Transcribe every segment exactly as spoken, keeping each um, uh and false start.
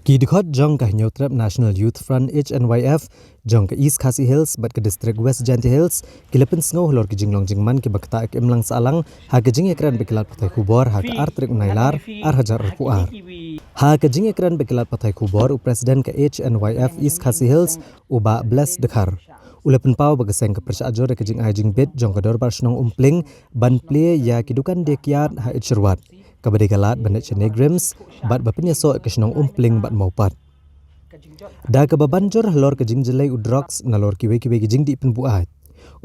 Ki dkhot jong ka Hynñiewtrep National Youth Front, H N Y F, jong ka East Khasi Hills bad ka District West Jaintia Hills ki la pynsngew halor ki jinglong jingman kiba ktah ïa ka imlang sahlang ha ka jingïakren bad ki lad pathai khubor ha ka ar tarik u Nailar ar hajar arphew ar. Ha ka jingïakren bad ki lad pathai khubor, u President ka H N Y F East Khasi Hills, u Bah Bless Dkhar, u la pynpaw ba ka seng ka pyrshah jur ïa ka jingai jingbit jong ka Dorbar Shnong Umpling ban plie ïa ki dukan die kiad ha Ïeit Syrwat, kaba dei ka lad ban leit sha NEIGRIHMS bad ba pynïasoh ïa ka shnong Umpling bad Mawpat. Da kaba ban jur halor ka jingjyllei u drugs nalor kiwei kiwei ki jingdih pynbuaid,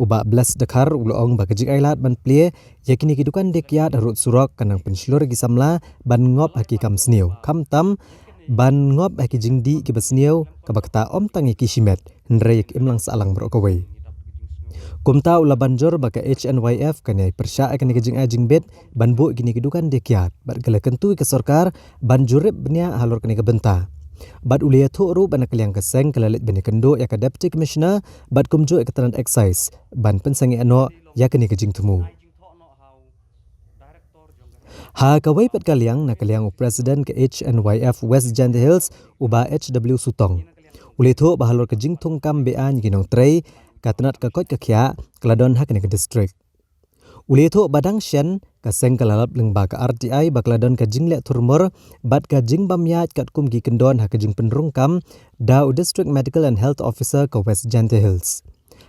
u Bah Bless Dkhar u la ong ba ka jingai lad ban plie ïa kine ki dukan die kiad harud surok ka nang pynshlur ïa ki samla ban ngop ha ki kam sniew, khamtam ban ngop ha ki jingdih kiba sniew, kaba ktah ym tang ïa ki shimet, hynrei ïa ka imlang sahlang baroh kawei. Kumta u la ban jur ba ka H N Y F kan ïai pyrshah ïa kane ka jingai jingbit ban buh ïa kine ki dukan die kiad bad ka la kyntu ïa ka sorkar ban jurip bniah halor kane ka bynta. Bad u la ïathuh ruh ba na ka liang ka seng ka la leit ban ïakynduh ïa ka Deputy Commissioner bad kumjuh ïa ka tnat Excise ban pynsangeh noh ïa kane ka jingthmu. Ha kawei pat ka liang, na ka liang u President ka H N Y F West Jaintia Hills, u Bah H W Sutong, u la ïathuh ba halor ka jingthung kam be-aiñ ïa ki nongtrei, ka tnat ka koit ka khiah ka la don ha kane ka district. U la ïathuh ba dang shen ka seng ka la lap lyngba ka R T I ba ka la don ka jingleh thurmur bad ka jingbym ïaid katkum ki kyndon ha ka jingpynrung kam da u District Medical and Health Officer ka West Jaintia Hills,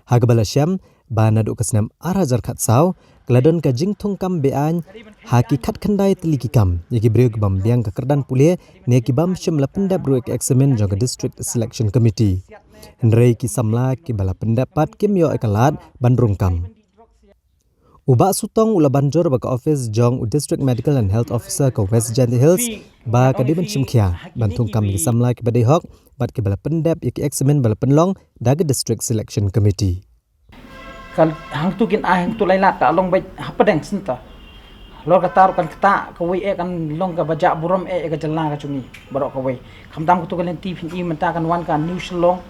ha kaba la shem ba naduh ka snem ar hajar khatsaw ka la don ka jingthung kam be-aiñ ha ki khatkhyndai tylli ki kam ïa ki briew ki bym biang ka kyrdan pule ne ki bym shym la pyndep ruh ïa ka eksamin jong ka District Selection Committee. Hynrei ki samla kiba la pyndep pat kim ïoh ïa ka lad ban rung kam. U Bah Sutong u la ban jur ba ka office jong u District Medical and Health Officer ka West Jaintia Hills ba ka dei ban shim khia ban thung kam ïa ki samla kiba dei hok bad kiba la pyndep ïa ki eksamin ba la pynlong da ka District Selection Committee. Ka hangtu kin ai hangtu lai lad ka long beit hapdeng synta. Halor kata ruh kan ktah kawei eh, kan long kaba jah burom eh ïa ka jylla ka jong ngi baroh kawei. Khamtam katu ka lynti phin i mynta kan wan ka New Shillong.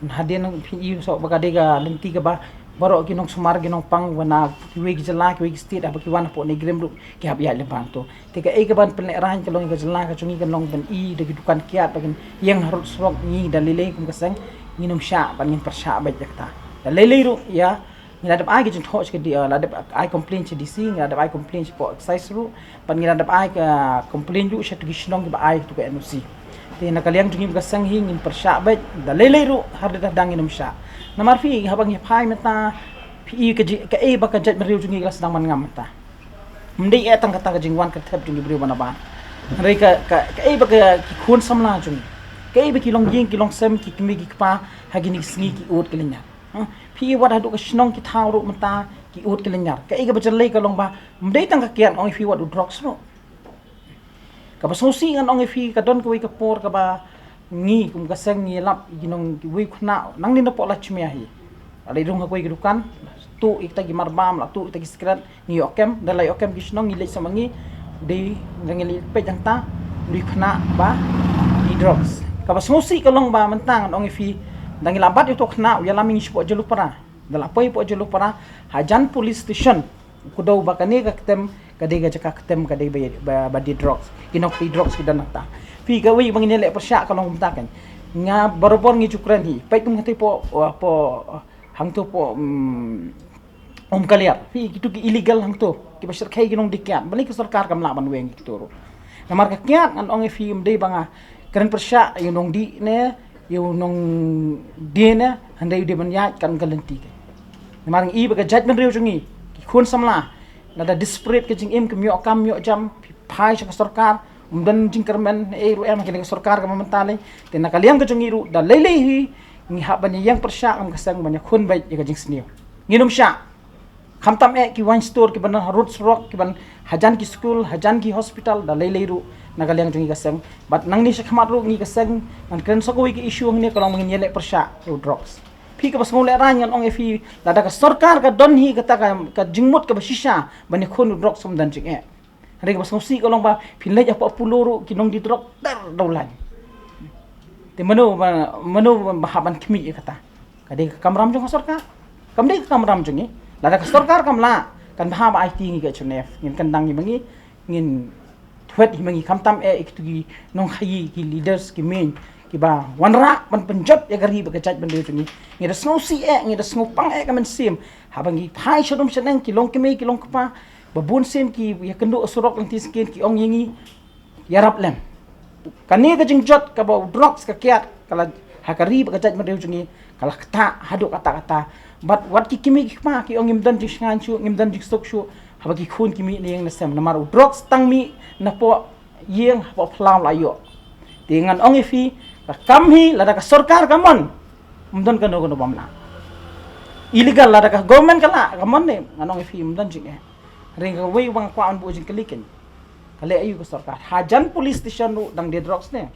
Hadien phin i soh ba ka dei ka lynti kaba baroh ki nongsumar ki nongpang ba na kiwei ki jylla kiwei ki state haba ki wan hapoh NEIGRIHMS ruh ki hap ïaid lyngba hangtu. Te kaei kaban pynlehraiñ ka long ïa ka jylla ka jong ngi kan long ban i da ki dukan kiad ba kin ïeng harud surok, ngi da lei lei kum ka seng ngin ym shah ban ngin pyrshah beit ïa kata. Da lei lei ruh ïa ngi la dep ai ka jingthoh sha ka D-, eh, la dep ai complain sha D C, ngi la dep ai complain sha pdeng Excise ruh, bad ngi la dep ai ka complain ruh sha kito ki shnong kiba ai kito ka N O C. Te na ka liang jong ngi ba ka seng hi ngin pyrshah beit, da lei lei ruh har da dang ngin ym shah. Namar phi haba ngi phai mynta phi i ka ji-, kaei ba ka jaitbynriew jong ngi ka la sdang ban ngam mynta. Ym dei eh tang kata ka jingwan ka thep jong ki briew ba na bar. Hynrei ka, ka, kaei ba ka ki khun samla jong ngi, kaei ba ki longïing ki longsem, ki kmie ki kpa ha kine ki sngi ki ud ki lynñiar. Ha? Phi i wat haduh ka shnong ki thaw ruh mynta ki ud ki lynñiar. Kaei kaba jyllei ka long ba ym dei tang ka kiad, ong ïa phi wat u drugs ruh. Kaba sngewsih ngan ong ïa phi ka don kawei ka por kaba ngi kum ka seng ngi lap ïa ki nong kiwei u khynnah nangne napoh Lachmia hi. La leit rung ha kawei ka dukan, tuh ïa kita ki marbam, la tuh ïa kita ki sikret, ngi ïoh kem, da la ïoh kem ki shnong ngi leit sa ma ngi, dei da ngi leit peit hangta, u dei u khynnah ba i drugs. Kaba sngewsih ka long ba mynta ngan ong ïa phi, da ngi la bat ïa uto u khynnah u ïalam ïa ngi shapoh Jalupara, da la poi hapoh Jalupara, hajan police station. Kdew ba kane ka ktem ka dei ka jaka ktem ka dei ba, ba, ba die drugs. Ki nongkti drugs ki don hangta. Phi kawei ba ngin ïaleh pyrshah ka long kumta kan. Nga barabor ngi ju kren hi. Peit kum hangto hapoh, hapoh, hangto hapoh, mm, Umkaliar. Phi kito ki illegal hangto. Kiba shyrkhei ki nongdie kiad. Balei ka sorkar kam lah ban weng ïa kito ruh. Namar ka kiad ngan ong ïa phi ym dei ba nga kren pyrshah ïa u nongdie ne ïa u nongdie ne, hynrei u dei ban ïaid katkum ka lynti ka. Namar ngi i ba ka jaitbynriew jong ngi, ki khun samla, lada desperate ka jingim, kim ïoh kam ïoh jam, phi phai sha ka sorkar, ym don jingkyrmen ei ruh em ha kane ka sorkar kaba mynta lei. Te na ka liang ka jong ngi ruh da lei lei hi, ngi hap ban ïeng pyrshah kum ka seng ban ïakhun beit ïa ka jingsniew. Ngin ym shah. Khamtam eh ki wine store kiban don harud surok, kiban hajan ki skul, hajan ki hospital, da lei lei ruh na ka liang jong ngi ka seng. Bad nangne shakhmat ruh ngi ka seng ngan kren sa kawei ka issue hangne ka long ba ngin ïaleh pyrshah ïa u drugs. Phi kaba sngewlehraiñ ngan ong ïa phi, lada ka sorkar ka don hi kata ka, ka jingmut kaba shisha ban ïakhun ïa u drugs, ym don jingeh. Hynrei kaba sngewsih ka long ba phin leit hapoh Apollo ruh ki nongdie drug dar da u lain. Te mano ba, mano ba hap ban khmih ïa kata? Ka dei ka kamram jong ka sorkar. Kam dei ka kamram jong ngi. Lada ka sorkar kam lah, kan bha ba aiti ngi ka H N F, ngin kyndang ngi ba ngi, ngin Pwet hi ma ngi khamtam eh ïa kitu ki nongkhaïi, ki leaders, ki meiñ kiba wanrah ban pynjot ïa ka ri bad ka jaitbynriew jong ngi. Ngi da sngewsih eh, ngi da sngewpang eh ka mynsiem haba ngi phai sha dum sha neng, ki longkmie ki longkpa ba bun sien ki ïakynduh surok lynti skin, ki ong ïa ngi, ïarap lem. Kane ka jingjot kaba u drugs ka kiad ka la ha ka ri bad ka jaitbynriew jong ngi ka la ktah haduh katta katta. Bad wat ki kmie ki kpa ki ong ngim don jingshngaiñ shuh, ngim don jingsuk shuh haba ki khun ki mih na ïing na sem, namar u drugs tang mih napoh ïing hapoh phyllaw la ïoh. Te ngan ong ïa phi, ka kam hi lada ka sorkar ka mon, ym don kano kano bym lah. Illegal, lada ka government ka lah, ka mon ne, ngan ong ïa phi ym don jingeh. Hynrei kawei ba nga kwah ban buh jingkylli kein, ka leh aïu ka sorkar? Hajan police station ruh dang die drugs ne.